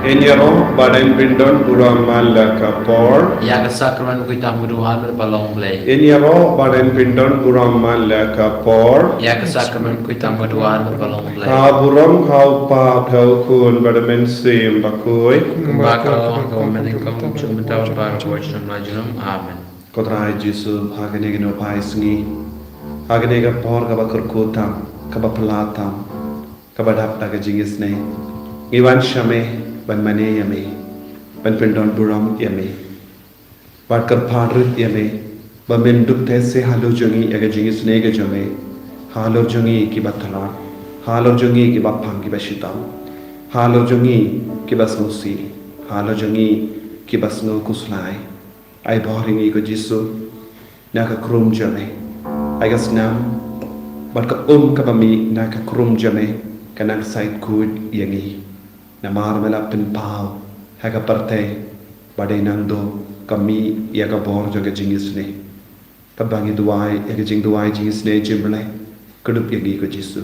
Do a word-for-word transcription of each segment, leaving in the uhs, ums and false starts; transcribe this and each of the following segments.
Ngin ïaroh bad ngin pyndon burom man la ka por. Ïa ka sakramen khuid tam ka duwan ba long Blei. Ngin ïaroh bad ngin pyndon burom man la ka por. Ïa ka sakramen khuid tam ka duwan ba long Blei. Ha burom ha u Kpa bad ha u Khun bad ha u Mynsiem Bakhuid. Kumba ka long ha u mynnyngkong, kumjuh mynta, bad ha ka por jong la junom. Amen. Ko Trai Jisu, ha kane ka nongpai sngi, ha kane ka por kaba kyrkhu tam, kaba phylla tam, kaba dap da ka jingisynei, ngi wan sha me ban mane ïa me, ban pyndon burom ïa me, ban kyrpad rit ïa me ba men dup te se halor jong ngi ïa ka jingisynei ka jong me, halor jong ngi kiba thrang, halor jong ngi kiba pang kiba shitom, halor jong ngi kiba sngewsih, halor jong ngi kiba sngew khuslai. Ai bor ïa ngi ko Jisu na ka khrum jong me. Ai ka snam bad ka um kaba mih na ka khrum jong me ka nang said khuid ïa ngi. Namar me la pynpaw ha ka pyrthei ba dei nangta ka mih ïa ka bor jong ka jingisynei. Katba ngi duwai ïa ka jingduwai jingisynei jong me, kdup ïa ngi ko Jisu.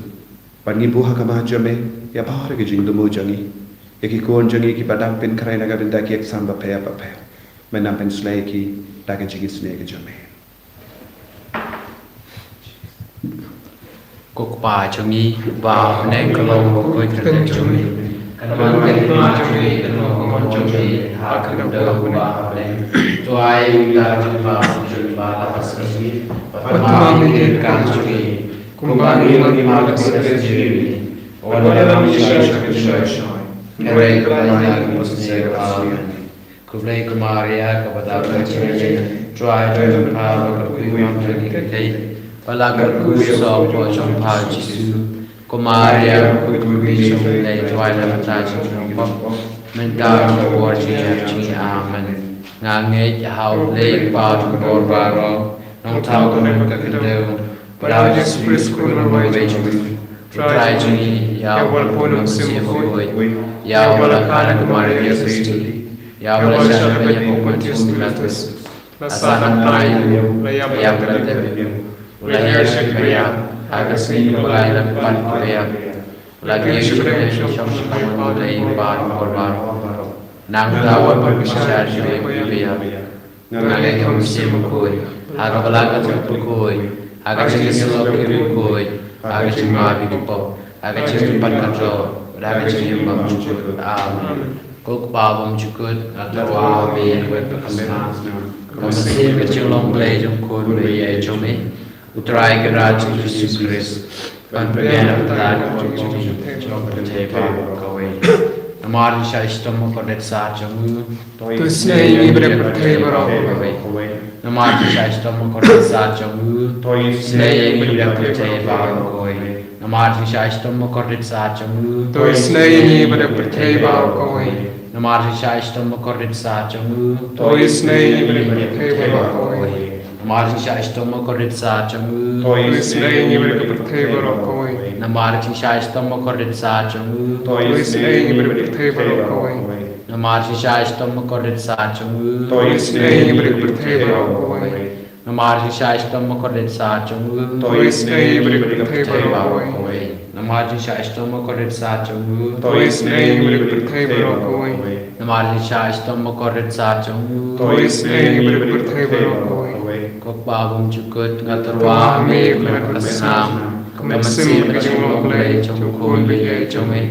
Bad ngi buh ha ka ma jong me ïa baroh ki jingthmu jong ngi, ïa ki khun jong ngi kiba dang pynkhreh na ka bynta ki exam bapher bapher. Me nang pynslei ïa ki da ka jingisynei ka jong me. Ko Kpa jong ngi ba ha bneng, ka long ka kyrteng jong me. Kan wan ka kyrteng jong me, kan long ka mon jong me ha ka khyndew kumba ha bneng. To Ai ïa ka jingma jong ngi ba la ka sngi, bad ma ïa ka jong ngi, kumba ngi la ka sngi, wat la ngi shah sha ka jingshai. Hynrei kaba la ka sngi. Amen. Khublei ko Maria, kaba dap ka jingïeit, Trai jong ngi, ba la ka kwai bad ngi ki kynthei, ba la ka kwai sop jong pha Jisu. Ko Maria, kaba kyrkhu jong U Blei, Trai lem bad ngi ki pop, mynta bad ha ka por jong ka jingim. Amen. Nga ngeit ha U Blei Kpa jong ka bor baroh, Nongthaw ka kynthei, bad ha U Jisu Khrist u khun u nongpynbeit jong ngi, Trai jong ngi, ïa uba la pun ha u mynsiem bakhuid, ïa uba la kha na ka Maria Theisotti, ïa uba la shah ha ka ïing u Pontius Pilatus, la sah nangta ïa u, la ïap bad la leit ha u, u la hiar sha ki baïap, ha ka sngi kaba lai lem bad ki baïap, u la kiew sha ka shong sha ka hynmen U Blei Kpa jong ka bor baroh. Nangta wat ban pynshai sha ki baïap. Nga ngeit ha u mynsiem bakhuid, ha ka Blai Katolik bakhuid, ha ka jingïasyllok ki riewkhuid, ha ka jingma bad ki pop, ha ka jingim bympat ka jong, ha ka jingim bymjukut. Amen. Ko Kpa bymjukut, nga tyrwa ha me ïa ka met ka snam, ka mynsiem ka jinglong Blei jong u Khun baieit jong me, U Trai Kynrad jong ngi Jisu Khrist, ban pynbiang na ka bynta ka pop jong ngi, jong ka pyrthei baroh kawei. Namar ka jingshah shitom bakordit sat jong u, to isynei ïa ngi bad ïa ka pyrthei baroh kawei. Namar ka jingshah shitom bakordit sat jong u, to isynei ïa ngi bad ïa ka pyrthei baroh kawei. Namar ka jingshah shitom bakordit sat jong u, to isynei ïa ngi bad ïa ka pyrthei baroh kawei. Namar ka jingshah shitom bakordit sat jong u, to isynei ïa ngi bad ïa ka pyrthei baroh kawei. Namar ka jingshah shitom bakordit sat jong u, to isynei ïa ngi bad ïa ka pyrthei baroh kawei. Namar ka jingshah shitom bakordit sat jong u, to isynei ïa ngi bad ïa ka pyrthei baroh kawei. Namar ka jingshah shitom bakordit sat jong u, to isynei ïa ngi bad ïa ka pyrthei baroh kawei. Namar ka jingshah shitom bakordit sat jong u, to isynei ïa ngi bad ïa ka pyrthei baroh kawei. Namar ka jingshah shitom bakordit sat jong u, to isynei ïa ngi bad ïa ka pyrthei baroh kawei. Namar ka jingshah shitom bakordit sat jong u, to isynei ïa ngi bad ïa ka pyrthei baroh kawei. Ko Kpa bymjukut, nga tyrwa ha me ïa ka met ka snam, ka mynsiem ka jinglong Blei jong u Khun baieit jong me,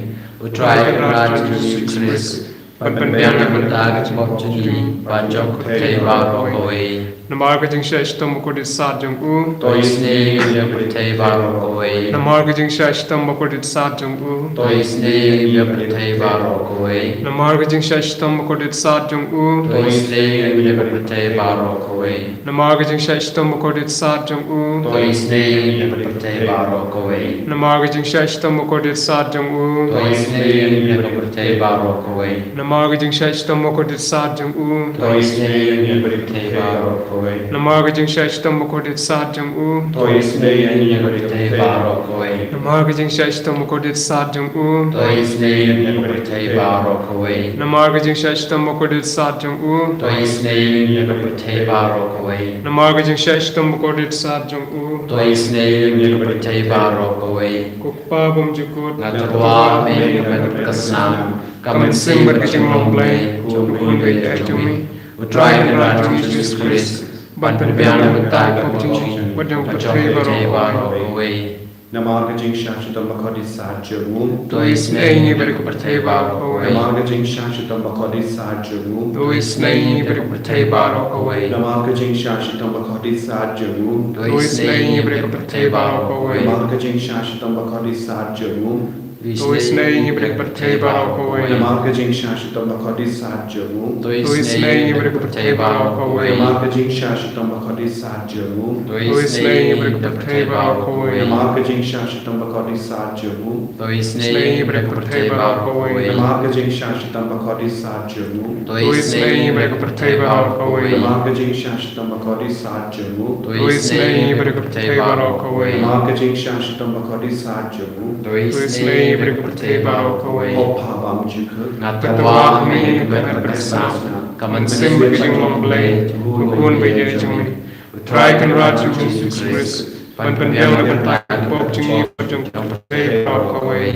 U Trai Kynrad jong ngi Jisu Khrist, ban pynbiang na ka bynta ka pop jong ngi bad jong ka pyrthei baroh kawei. Namar ka jingshah shitom bakordit sat jong u, to isynei ïa ngi bad ïa ka pyrthei baroh kawei. Namar ka jingshah shitom bakordit sat jong u, to isynei ïa ngi bad ïa ka pyrthei baroh kawei. Namar ka jingshah shitom bakordit sat jong u, to isynei ïa ngi bad ïa ka pyrthei baroh kawei. Namar ka jingshah shitom bakordit sat jong u, to isynei ïa ngi bad ïa ka pyrthei baroh kawei. Namar ka jingshah shitom bakordit sat jong u, to isynei ïa ngi bad ïa ka pyrthei baroh kawei. Namar ka jingshah shitom bakordit sat jong u, to isynei ïa ngi bad ïa ka pyrthei baroh kawei. Namar ka jingshah shitom bakordit sat jong u, to isynei ïa ngi bad ïa ka pyrthei baroh kawei. Namar ka jingshah shitom bakordit sat jong u, to isynei ïa ngi bad ïa ka pyrthei baroh kawei. Namar ka jingshah shitom bakordit sat jong u, to isynei ïa ngi bad ïa ka pyrthei baroh kawei. Namar ka jingshah shitom bakordit sat jong u, to isynei ïa ngi bad ïa ka pyrthei baroh kawei. Ko Kpa bymjukut, nga tyrwa ha me ïa ka met ka snam, ka mynsiem bad ka jinglong Blei jong u Khun baieit jong me, U Trai Kynrad jong ngi Jisu Khrist, ban pynbiang na ka bynta ka pop jong ngi bad jong ka pyrthei baroh kawei. Namar ka jingshah shitom bakordit sat jong u, to isynei ïa ngi bad ïa ka pyrthei baroh kawei. Namar ka jingshah shitom bakordit sat jong u, to isynei ïa ngi bad ïa ka pyrthei baroh kawei. Namar ka jingshah shitom bakordit sat jong u, to isynei ïa ngi bad ïa ka pyrthei baroh kawei. Namar ka jingshah shitom bakordit sat jong u, to isynei ïa ngi bad ïa ka pyrthei baroh kawei. Namar ka jingshah shitom bakordit sat jong u, to isynei ïa ngi bad ïa ka pyrthei baroh kawei. Namar ka jingshah shitom bakordit sat jong u, to isynei ïa ngi bad ïa ka pyrthei baroh kawei. Namar ka jingshah shitom bakordit sat jong u, to isynei ïa ngi bad ïa ka pyrthei baroh kawei. Namar ka jingshah shitom bakordit sat jong u, to isynei ïa ngi bad ïa ka pyrthei baroh kawei. Namar ka jingshah shitom bakordit sat jong u, to isynei ïa ngi bad ïa ka pyrthei baroh kawei. Namar ka jingshah shitom bakordit sat jong u, to isynei ïa ngi bad ïa ka pyrthei baroh kawei. Ko Kpa bymjukut, nga tyrwa ha me ïa ka met ka snam, ka mynsiem ka jinglong Blei jong u Khun baieit jong me, U Trai Kynrad jong ngi Jisu Khrist, ban pynbiang na ka bynta ka pop jong ngi bad jong ka pyrthei baroh kawei.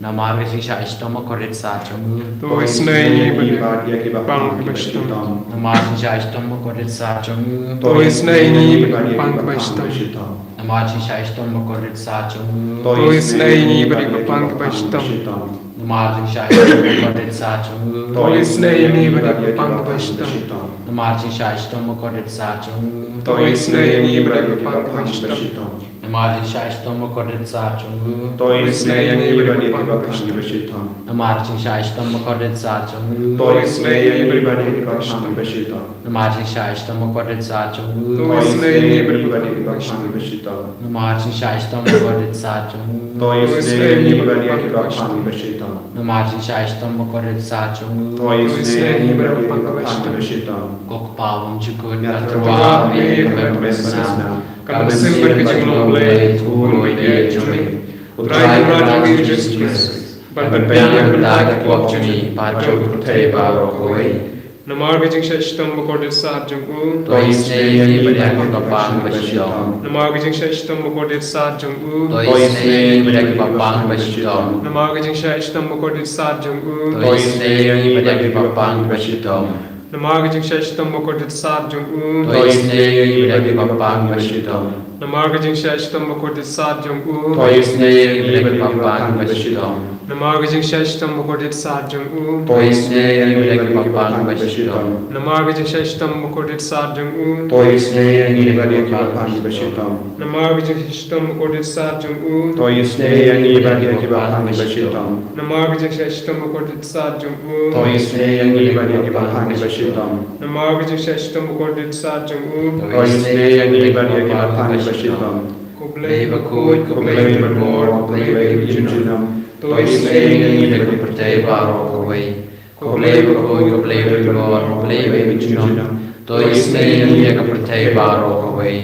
Namar ka jingshah shitom bakordit sat jong u. To isynei ïa ngi bad ïa kiba pang kiba shitom. Namar ka jingshah shitom bakordit sat jong u. To isynei ïa ngi bad ïa kiba pang kiba shitom. Namar ka jingshah shitom bakordit sat jong u. To isynei ïa ngi bad ïa kiba pang kiba shitom. Namar ka jingshah shitom bakordit sat jong u. To isynei ïa ngi bad ïa kiba pang kiba shitom. Namar ka jingshah shitom bakordit sat jong u. To isynei ïa ngi bad ïa kiba pang kiba shitom. Namar ka jingshah shitom bakordit sat jong u. To isynei ïa ngi bad ïa kiba pang kiba shitom. Namar ka jingshah shitom bakordit sat jong u. To isynei ïa ngi bad ïa kiba pang kiba shitom. Namar ka jingshah shitom bakordit sat jong u. To isynei ïa ngi bad ïa kiba pang kiba shitom. Namar ka jingshah shitom bakordit sat jong u. To isynei ïa ngi bad ïa kiba pang kiba shitom. Namar ka jingshah shitom bakordit sat jong u. To isynei ïa ngi bad ïa kiba pang kiba shitom. Ko Kpa uba jukut, nga tyrwa ha me ban pynbna. Ka mynsiem bad ka jinglong Blei, U Blei jong me. U Trai Kynrad jong ngi U Jisu Khrist, ban pynbiang ïa ka bynta ki pop jong ngi bad jong ka pyrthei baroh kawei. Namar ka jingshah shitom bakordit sat jong u. To isynei ïa ngi bad ïa kiba pang kiba shitom. Namar ka jingshah shitom bakordit sat jong u. To isynei ïa ngi bad ïa kiba pang kiba shitom. Namar ka jingshah shitom bakordit sat jong u. To isynei ïa ngi bad ïa kiba pang kiba shitom. Namar ka jingshah shitom bakordit sat jong u. To isynei ïa ngi bad ïa kiba pang kiba shitom. Namar ka jingshah shitom bakordit sat jong u. To isynei ïa ngi bad ïa kiba pang kiba shitom. Namar ka jingshah shitom bakordit sat jong u. To isynei ïa ngi bad ïa kiba pang kiba shitom. Namar ka jingshah shitom bakordit sat jong u. To isynei ïa ngi bad ïa kiba pang kiba shitom. Namar ka jingshah shitom bakordit sat jong u. To isynei ïa ngi bad ïa kiba pang kiba shitom. Namar ka jingshah shitom bakordit sat jong u. To isynei ïa ngi bad ïa kiba pang kiba shitom. Namar ka jingshah shitom bakordit sat jong u. To isynei ïa ngi bad ïa kiba pang kiba shitom. Ko Blei bakhuid, ko Blei badonbor, ko Blei ba ïeit junom. To isynei ïa ngi bad ïa ka pyrthei baroh kawei. Ko Blei bakhuid, ko Blei badonbor, ko Blei ba ïeit junom. To isynei ïa ngi bad ïa ka pyrthei baroh kawei.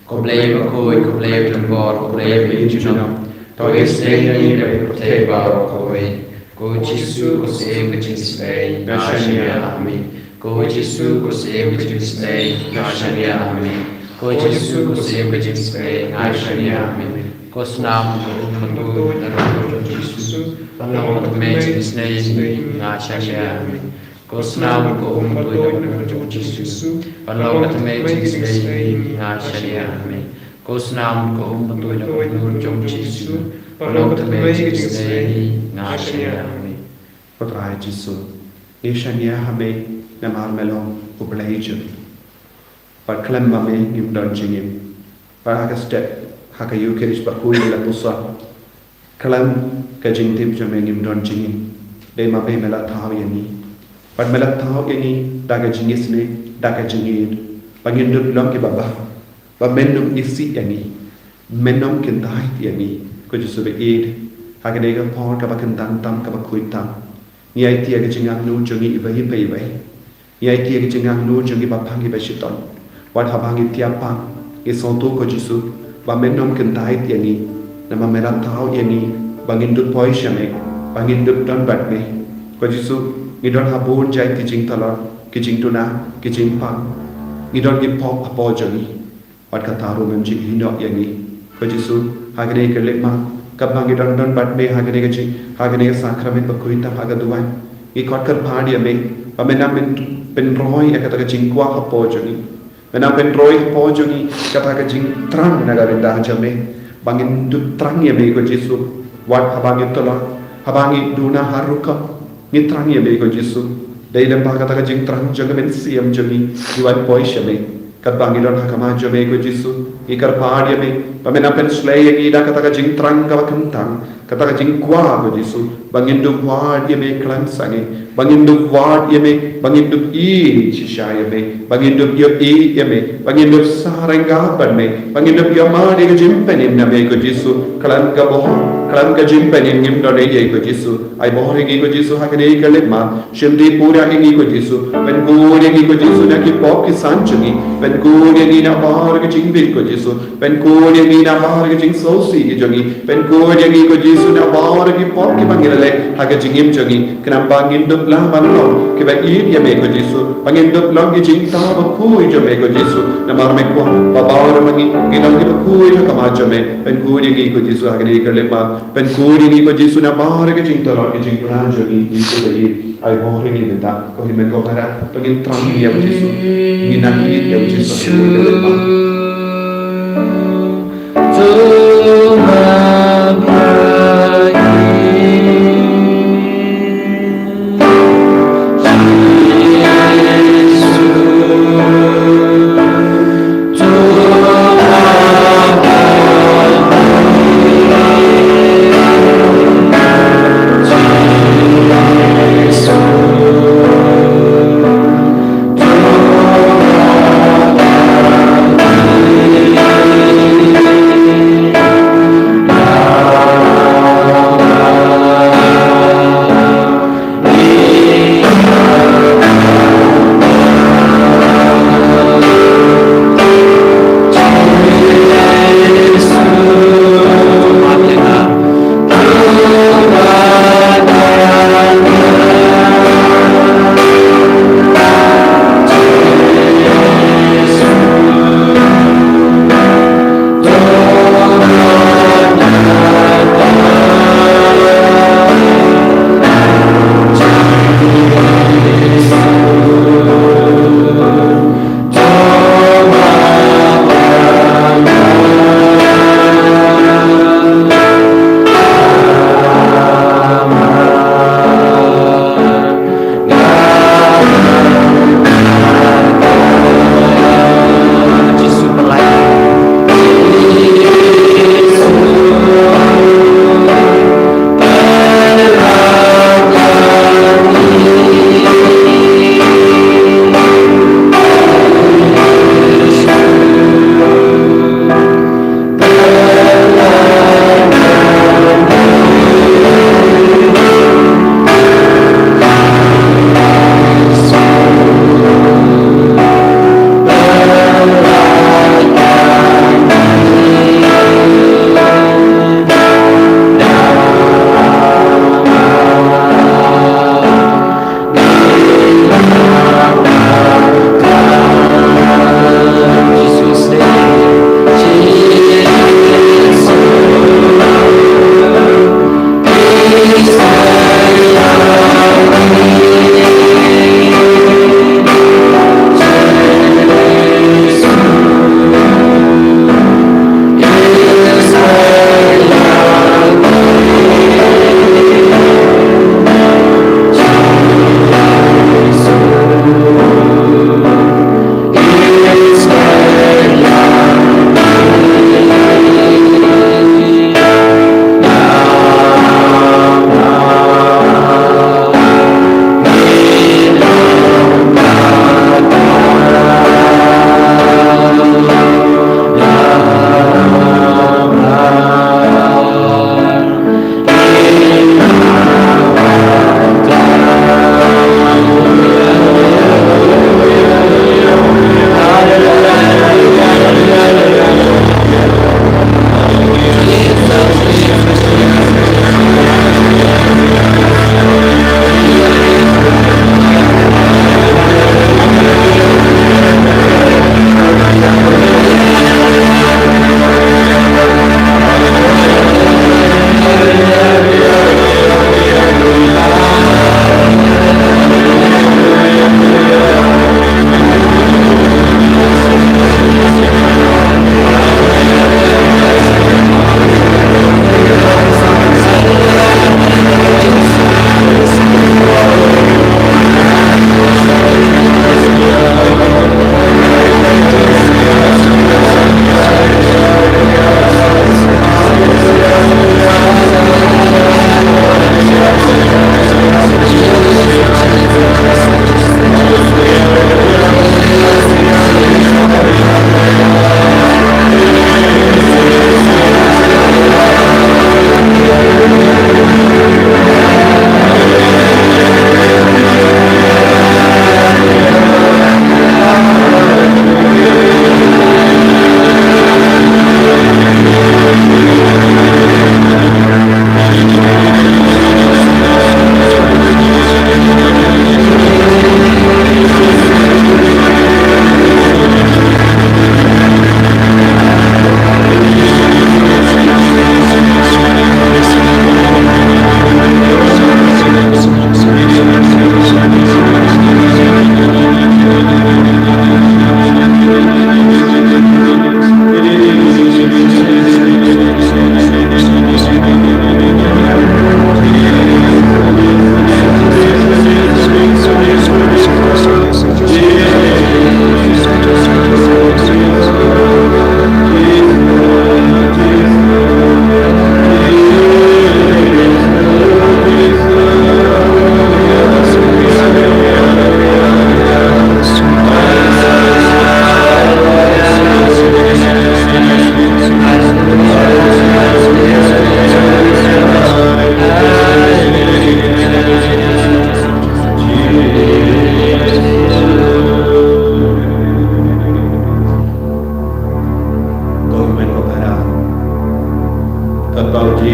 Ko Blei bakhuid, ko Blei badonbor, ko Blei ba ïeit junom. To isynei ïa ngi bad ïa ka pyrthei baroh kawei. Ko Jisu, ko Syiem ka jingisynei, nga shaniah ha me. Ko Jisu, ko Syiem ka jingisynei, nga shaniah ha me. Ko Jisu, ko Syiem ka jingisynei, nga shaniah ha me. Ko snam, ko um batuid na ka bynta jong u Jisu, ban long ka tyrmai jingisynei ïa ngi, nga shaniah ha me. Ko snam, ko um batuid na ka bynta jong u Jisu, ban long ka tyrmai jingisynei ïa ngi, nga shaniah ha me. Ko snam, ko um batuid na ka bynta jong u Jisu, ban long ka tyrmai jingisynei ïa ngi, nga shaniah ha me. Ko Trai Jisu, ngi shaniah ha me namar me long U Blei jong ngi. Bad khlem ma me ngim don jingim. Bad ha ka step, ha ka Ïukharist bakhuid la puson. Khlem ka jingtip jong me ngim don jingim. Dei ma me me la thaw ïa ngi. Bad me la thaw ïa ngi da ka jingisynei, da ka jingïeit. Ba ngin dup long kiba bha. Ba men ym isih ïa ngi. Men ym kyntait ïa ngi. Ko Jisu ba ïeit. Ha kane ka por kaba kyntang tam, kaba khuid tam. Ngi aiti ïa ka jingangnud jong ngi iwei pa iwei. Ngi aiti ïa ka jingangnud jong ngi ba pang kiba shitom. Wat haba ngi tiap pang, ngi sngewthuh ko Jisu, ba men ym kyntait ïa ngi. Namar me la thaw ïa ngi, ba ngin dup poi sha me, ba ngin dup don bad me. Ko Jisu, ngi don ha bun jait ki jingtalor, ki jingduna, ki jingpang. Ngi don ki pop hapoh jong ngi. Wat kata ruh mem jinghikai noh ïa ngi. Ko Jisu, ha kane ka leit ma, katba ngi don don bad me ha kane ka jing, ha kane ka sakramen bakhuid tam ha ka duwan. Ngi khot kyrpad ïa me, ba men nang pyn, pynroi ïa kata ka jingkwah hapoh jong ngi. Men nang pynroi hapoh jong ngi, kata ka jingthrang na ka bynta jong me. Ba ngin dup thrang ïa me ko Jisu. Wat haba ngi talor, haba ngi duna ha rukom. Ngi thrang ïa me ko Jisu. Dei lem ba kata ka jingthrang jong ka mynsiem jong ngi, ngi wan poi sha me. Katba ngi don ha khmat jong me ko Jisu, ngi kyrpad ïa me, ba men nang pynshlei ïa ngi da kata ka jingthrang kaba kyntang, kata ka jingkwah ko Jisu, ba ngin dup wad ïa me khlem sangeh, ba ngin dup wad ïa me, ba ngin dup ïeit shisha ïa me, ba ngin dup ïohi ïa me, ba ngin dup sah ryngkat bad me, ba ngin dup ïohmad ïa ka jingpynim na me ko Jisu, khlem ka bor, khlem ka jingpynim ngim don ei ei ko Jisu. Ai bor ïa ngi ko Jisu ha kane ka leit ma. Shim dih pura ïa ngi ko Jisu. Pynkhuid ïa ngi ko Jisu na ki pop ki san jong ngi. Pynkhuid ïa ngi na baroh ki jingbit ko Jisu. Pynkhuid ïa ngi Nabar ka jingsngewsih ka jong ngi. Pynkhuid ïa ngi ko Jisu nabar ki por kiba ngi la leh ha ka jingim jong ngi. Khnang ba ngin dup lang ban long kiba ïeit ïa me ko Jisu. Ba ngin dup long ki jingthaw bakhuid jong me ko Jisu. Namar me kwah ba baroh ma ngi ngin long kiba khuid ha khmat jong me. Pynkhuid ïa ngi ko Jisu ha kane ka lehman. Pynkhuid ïa ngi ko Jisu nabar ka jingtyrot ka jingpynah jong ngi Jisu ba ïeit. Ai bor ïa ngi mynta. Ko hynmen ko para, to ngin thrang ïa u Jisu. Ngin nang ïeit ïa u Jisu.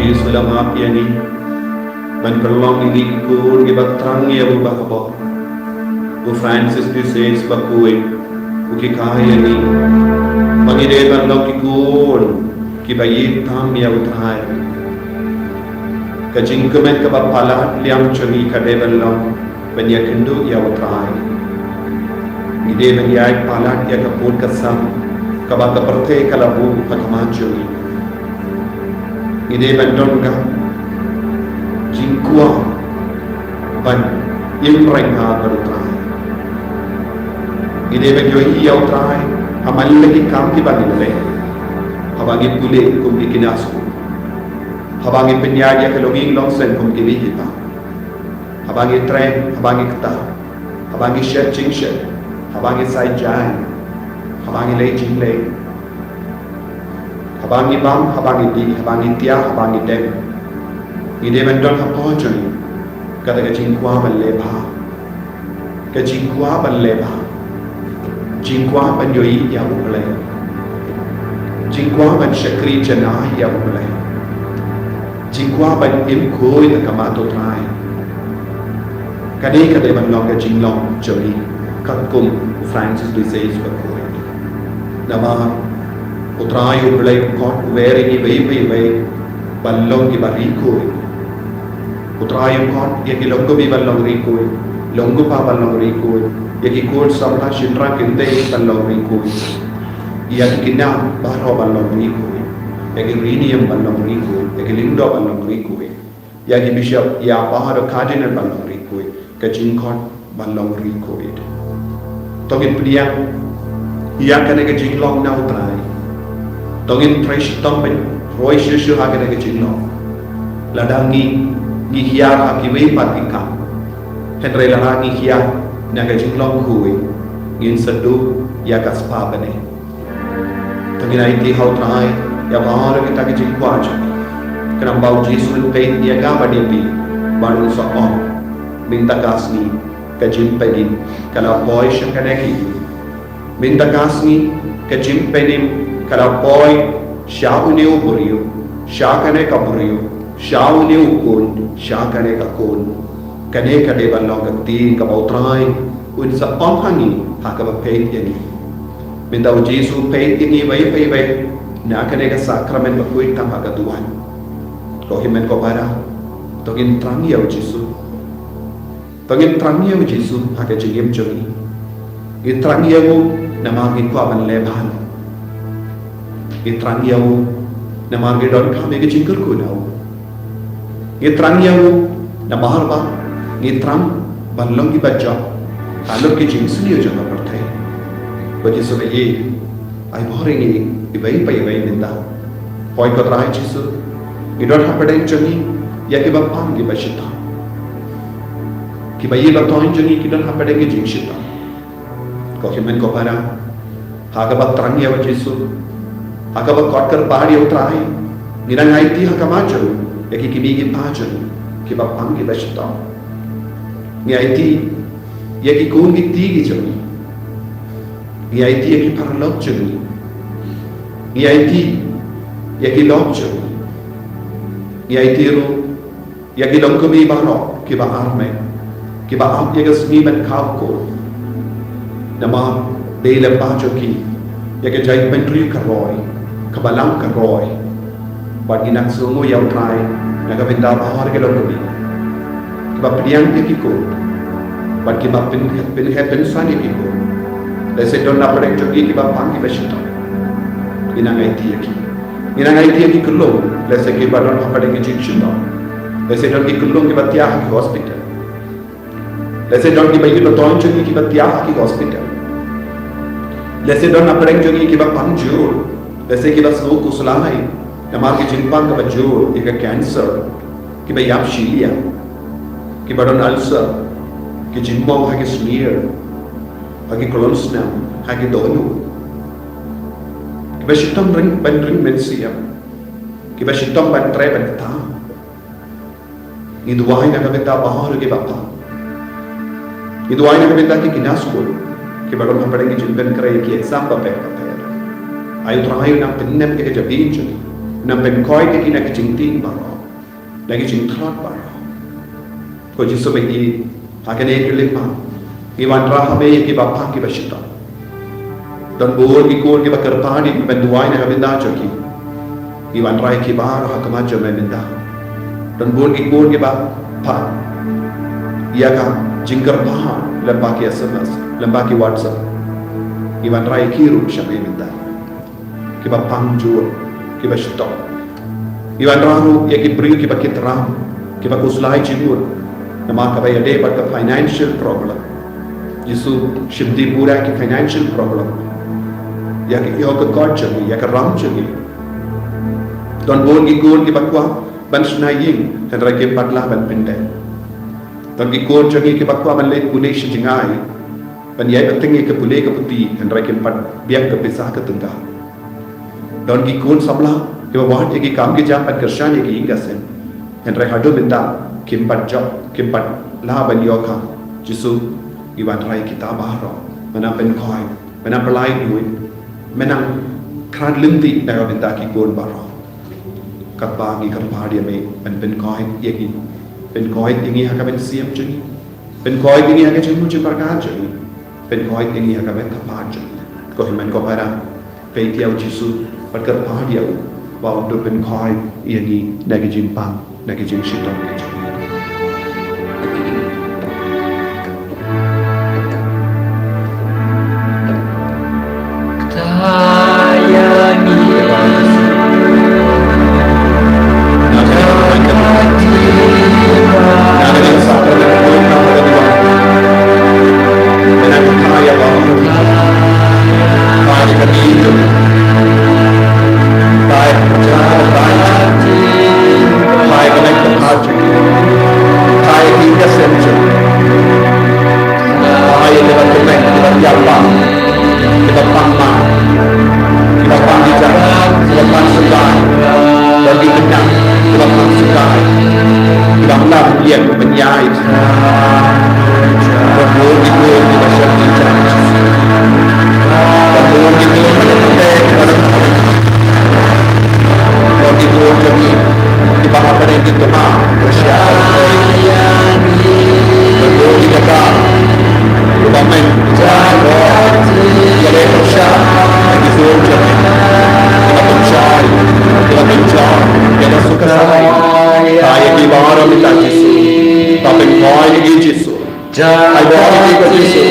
Jisu la map ïa ngi ban pynlong ïa ngi ki khun kiba thrang ïa u Baha Bor. U Francis de Sales ba khuid u hikai ïa ngi ba ngi dei ban long ki khun kiba ïeit tam ïa U Trai. Ka jingkmen kaba palat liang jong ngi ka dei ban long ban ïakynduh ïa U Trai. Ngi dei ban ïaid palat ïa ka pud ka sem kaba ka pyrthei ka la buh ha khmat jong ngi. Ngi dei ban don ka jingkwah ban im reng ha bad U Trai. Ngi dei ban ïohi ïa U Trai ha man la ki kam kiba ngi leh, haba ngi pule kum ki khynnah skul, haba ngi pynïaid ïa ka longïing longsem kum ki mei ki pa, haba ngi trei, haba ngi ktah, haba ngi shet jingshet, haba ngi sai jaiñ, haba ngi leh jingleh, haba ngi bam, haba ngi dih, haba ngi tiah, haba ngi dem. Ngi dei ban don hapoh jong ngi kata ka jingkwah ban leh bha, ka jingkwah ban leh bha, jingkwah ban ïohi ïa U Blei, jingkwah ban shakri janai ïa U Blei, jingkwah ban im khuid ha khmat U Trai. Kane ka dei ban long ka jinglong jong ngi katkum u Francis de Sales ba khuid. Namar U Trai U Blei u khot u wer ïa ngi iwei pa iwei ban long kiba ri khuid. U Trai u khot ïa ki longkmie ban long ri khuid, longkpa ban long ri khuid, ïa ki khun samla shynrang kynthei ban long ri khuid, ïa ki khynnah baroh ban long ri khuid, ïa ki riewniam ban long ri khuid, ïa ki lyngdoh ban long ri khuid, ïa ki bishop, ïa baroh cardinal ban long ri khuid. Ka jingkhot ban long ri khuid. To ngin pdiang ïa kane ka jinglong na U Trai. To ngin trei shitom ban roi shuh shuh ha kane ka jinglong. Lada ngi, ngi hiar ha kiwei pat ki kam, hynrei lada ngi hiar na ka jinglong khuid, ngin sa duh ïa ka spah bneng. To ngin aiti ha U Trai ïa baroh kita ki jingkwah jong ngi, khnang ba U Jisu un peit ïa nga bad ïa phi, bad un sa ong, mynta ka sngi ka jingpynim ka la poi sha kane ka ïing. Mynta ka sngi ka jingpynim ka la poi sha une u briew, sha kane ka briew, sha une u khun, sha kane ka khun. Kane ka dei ban long ka ktien kaba U Trai un sa ong ha ngi ha kaba peit ïa ngi. Mynta U Jisu u peit ïa ngi iwei pa iwei na kane ka sakramen ba khuid tam ha ka duwan. Ko hynmen ko para, to ngin thrang ïa U Jisu. To ngin thrang ïa U Jisu ha ka jingim jong ngi. Ngi thrang ïa u namar ngi kwah ban leh bha noh. Ngi thrang ïa u namar ngi donkam ïa ka jingkyrkhu na u. Ngi thrang ïa u namar ba ngi thrang ban long kiba jop ha lum ki jingsniew jong ka pyrthei. Ko Jisu ba ïeit, ai bor ïa ngi iwei pa iwei mynta. Hooid ko Trai Jisu, ngi don hapdeng jong ngi ïa kiba pang kiba shitom. Kiba ïeit ba thoh jong ngi ki don hapdeng ki jingshitom. Ko hynmen ko para, ha kaba thrang ïa U Jisu, ha kaba kot kyrpad ïa U Trai, ngi nang aiti ha khmat jong u ïa ki kmie ki kpa jong ngi kiba pang kiba shitom. Ngi aiti ïa ki khun ki kti ki jong ngi. Ngi aiti ïa ki paralok jong ngi. Ngi aiti ïa ki lok jong ngi. Ngi aiti ruh ïa ki longkmie baroh kiba armet, kiba ap ïa ka sngi ban khaw kut. Namar dei lyngba jong ki ïa ka jaitbynriew ka roi, ka balang ka roi. Bad ngi nang sngewnguh ïa U Trai na ka bynta baroh ki longkmie kiba pdiang ïa ki khun bad kiba pyn, pynheh pynsan ïa ki khun. Lehse don na pdeng jong ki kiba pang kiba shitom. Ngi nang aiti ïa ki. Ngi nang aiti ïa ki khyllung, lehse kiba don hapdeng ki jingshitom. Lehse don ki khyllung kiba thiah ha ki hospital. Lehse don kiba ïeit ba thoh jong ngi kiba thiah ha ki hospital. Lehse don na pdeng jong ngi kiba pang jur. Lehse kiba sngew khuslai namar ki jingpang kaba jur, ïa ka cancer, kiba ïap shiliang, kiba don ulcer, ki jingmong ha ki snier, ha ki khlem snem, ha ki dohnud. Kiba shitom ring, ban ring mynsiem. Kiba shitom ban trei ban ktah. Ngi duwai na ka bynta baroh kiba pang. Ngi duwai na ka bynta ki khynnah skul kiba don hapdeng ki jingpynkhreh ïa ki exam bapher bapher. Ai U Trai un nang pynneh ïa ka jabieng jong ngi. Nang pynkoit ïa ki na ki jingtieng baroh, na ki jingtlot baroh. Ko Jisu, ba ngi ha kane ka lynti ngi wanrah ha me ïa kiba pang kiba shitom. Don bun ki khun kiba kyrpad ïa me ban duwai na ka bynta jong ki. Ngi wanrah ïa ki baroh ha khmat jong me mynta. Don bun ki khun kiba phah ïa ka jingkyrpad lyngba ki S M S, lyngba ki WhatsApp. Ngi wanrah ïa ki ruh sha me mynta. Kiba pang jur, kiba shitom. Ngi wanrah ruh ïa ki briew kiba kit ram, kiba khuslai jingmut namar kaba ïadei bad ka financial problem. Jisu, shim pura ki financial problem ïa ki, ïa ka kot jong ngi, ïa ka ram jong ngi. Don bun ki khun kiba kwah ban shna ïing, hynrei kim pat lah ban pyndep. Don ki khun jong ngi kiba kwah ban leit pule sha jngai, ban ïai bteng ïa ka pule ka puthi, hynrei kim pat biang ka pisa ka tyngka. Don ki khun samla kiba wad ïa ki kam ki jam ban kyrshan ïa ki ïing ki sem, hynrei haduh mynta kim pat jop, kim pat lah ban ïoh kam. Jisu, ngi wanrah ïa kita baroh, me nang pynkoit, me nang pynlait duh, me nang krat lynti na ka bynta ki khun baroh. Katba ngi kyrpad ïa me ban pynkoit ïa ngi, pynkoit ïa ngi ha ka mynsiem jong ngi, pynkoit ïa ngi ha ka jingmut jingpyrkhat jong ngi, pynkoit ïa ngi ha ka met ka phad jong ngi. Ko hynmen ko para, peit ïa u Jisu bad kyrpad ïa u ba un pynkoit ïa ngi na ki jingpang, na ki jingshitom ki jong ngi. Hai, kiba kmen, kiba ïap bha, kiba pang bha, kiba pang jingïap, kiba pang sngewbha, kiba pang sngewbha, kiba pang sngewbha, kiba pang ïap, kiba ïap. Kiba bun ki bun kiba shah ki jam. Kiba bun ki bun kiba pang, kiba pang. Kiba bun ki bun kiba pang, kiba pang. Kiba bun ki bun kiba pang, kiba pang. Ïa leh pyrshah ïa ki sur jong me. Ïa pyrshah, ïa pyrshah ïa ka suk ka saiñ. Ai ïa ki baroh mynta Jisu. Ba pynkoit ïa ki Jisu. Ai baroh ïa ki ko Jisu.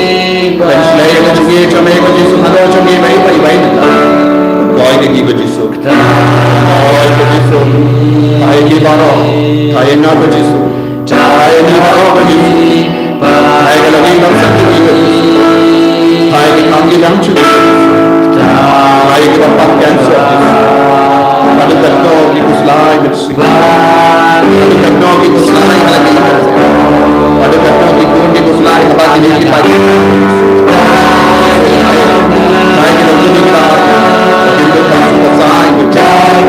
Pynshlei ïa ka jingim jong me ko Jisu. Haduh jong me ba ibai ibai mynta. Pynkoit ïa ki ko Jisu. Pynkoit ko Jisu. Ai ïa ki baroh. Ai ïa nga ko Jisu. Ai ïa nga baroh ko Jisu. Ai ka longïing longsan jong ngi ko Jisu. Ai ki kam ki dang jong ngi. Ai ki ba pang cancer Jisu. Ba dei katno ki khuslai mynsiem. Ba dei katno ki khuslai ha la ki. Ba dei katno ki khun ki khuslai ha ba ki dei ki ba. Ai ki dang jong ngi ka. Ki dang jong ngi ka.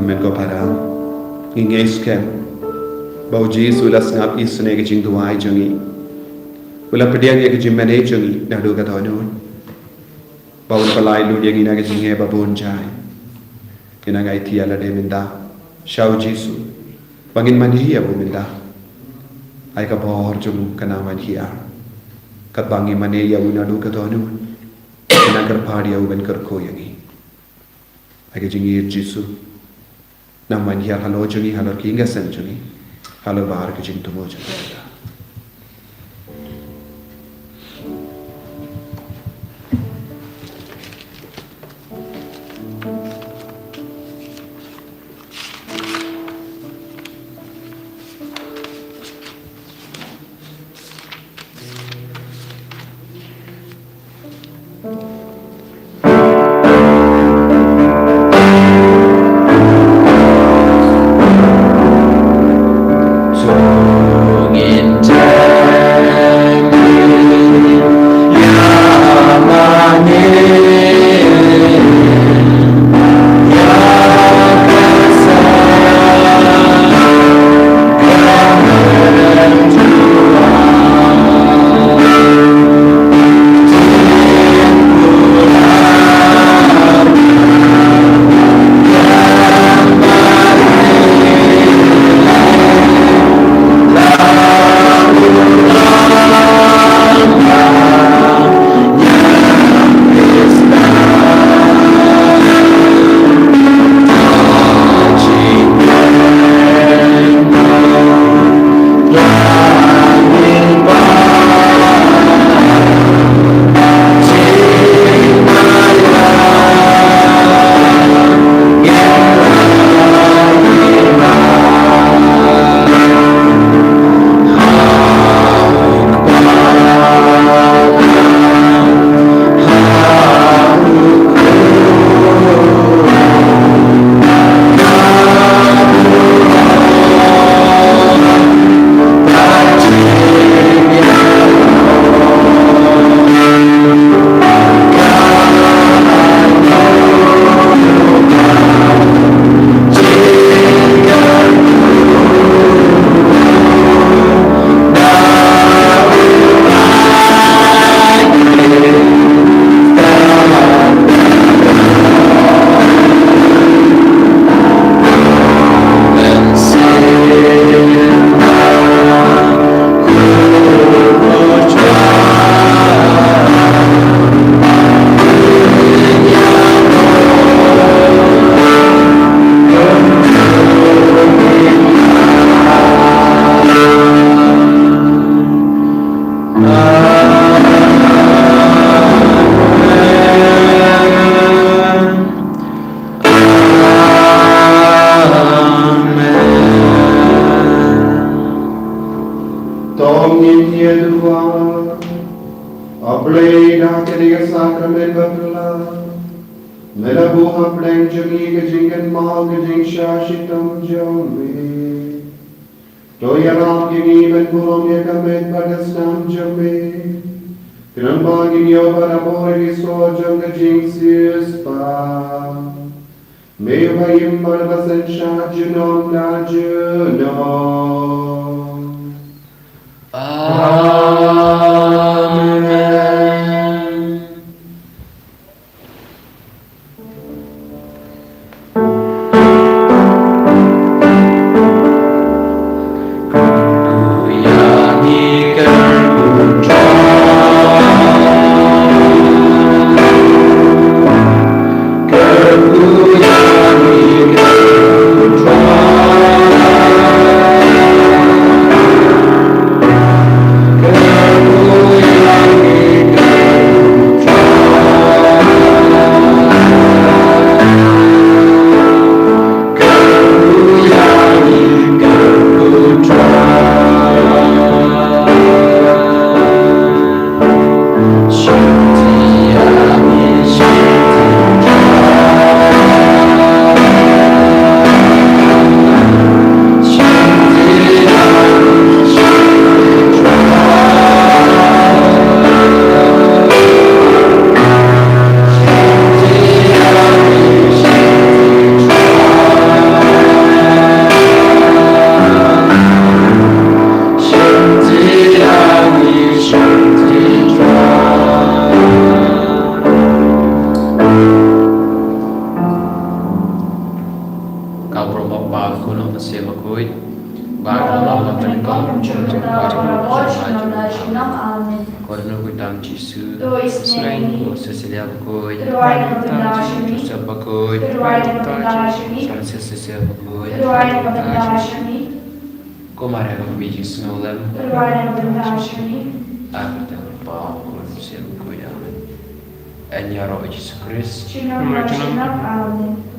Amen ko para. Ngi ngeit skhem ba U Jisu u la sngap isynei ka jingduwai jong ngi. U la pdiang ïa ka jingmane jong ngi naduh ka dohnud. Ba un pyllait lut ïa ngi na ka jingeh ba bun jai. Ngi nang aiti ïa lade mynta sha U Jisu ba ngin mane ïa u mynta. Ai ka bor jong u ka nang wan hiar. Katba ngi mane ïa u naduh ka dohnud, ngi nang kyrpad ïa u ban kyrkhu ïa ngi. Ai ka jingïeit Jisu. Nang wan hiar halor jong ngi, halor ki ïing ki sem jong ngi, halor baroh ki jingthmu jong ngi. To ngin ïa duwai. A Blei, da kane ka sakramen bapla, me la buh hapdeng jong ngi ka jingkynmaw ka jingshah shitom jong me. To ïarap ïa ngi ban burom ïa ka met bad ka snam jong me, khnang ba ngin ïoh ban ïa bor ïa ki soh jong ka jingsiewspah. Me uba im bad uba synshar junom la junom. Amen. Kpa, Khun, Mynsiem Bakhuid. Ba ka long ha ka bynta jong ka jong ka jong ka. Amen. Ko Dohnud Khuid tam Jisu. To isynei ïa ngi. Ko Cecilia Bakhuid. To duwai na ka bynta jong ngi. Joseph Bakhuid. To duwai na ka bynta jong ngi. Francis Xavier Bakhuid. To duwai na ka bynta jong ngi. Ko Maria ka Kmie Jingsngew Lem. To duwai na ka bynta jong ngi. Ha ka kyrteng u Kpa, u Khun, u Mynsiem Bakhuid. Amen. Yn ïaroh ïa Jisu Khrist. Shnong, shnong. Amen.